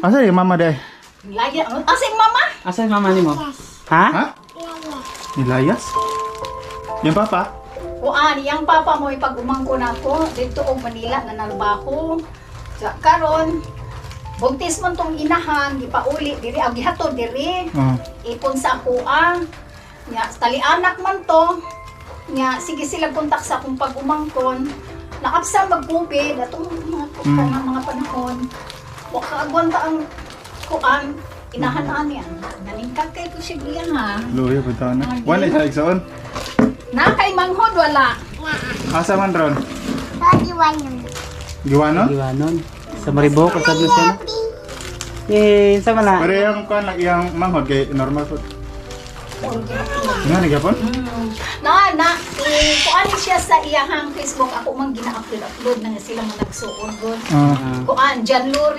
Asa yung mama day? Laya. Asa yung mama? Asa yung mama nimo? Ha? Ha? Nilayas? Yung papa? Kuan, yang papa mo ipag-umangko na ako dito og Manila na narbaho. Sa karon buntis man tong inahan, gipauli diri ag gihatod diri. Oh. Ipon sa akoa. Nya tali-anak man to. Nya sige sila kontak sa akong pag-umangkon. Naapsa mag-COVID atong mga mga panahon. Wa kaagwan ta ang kuan inahan niya. Naningkag kay ko siya iya ha. Luya pa na. Wala siya igsoon. Na kay manghod wala. Asa man ron? Pag-iwanan. Giwanon? Iwanon. Sa Maribo, kasad na siya na. Eh, sa man na. Pero yung kuan lang yung manghod kay normal food. Nga ni gapon? Na na eh, kuan siya sa iyahang Facebook ako man gina-upload upload na nga sila mga nagsuon gon. Ah. Kuan John Lurie.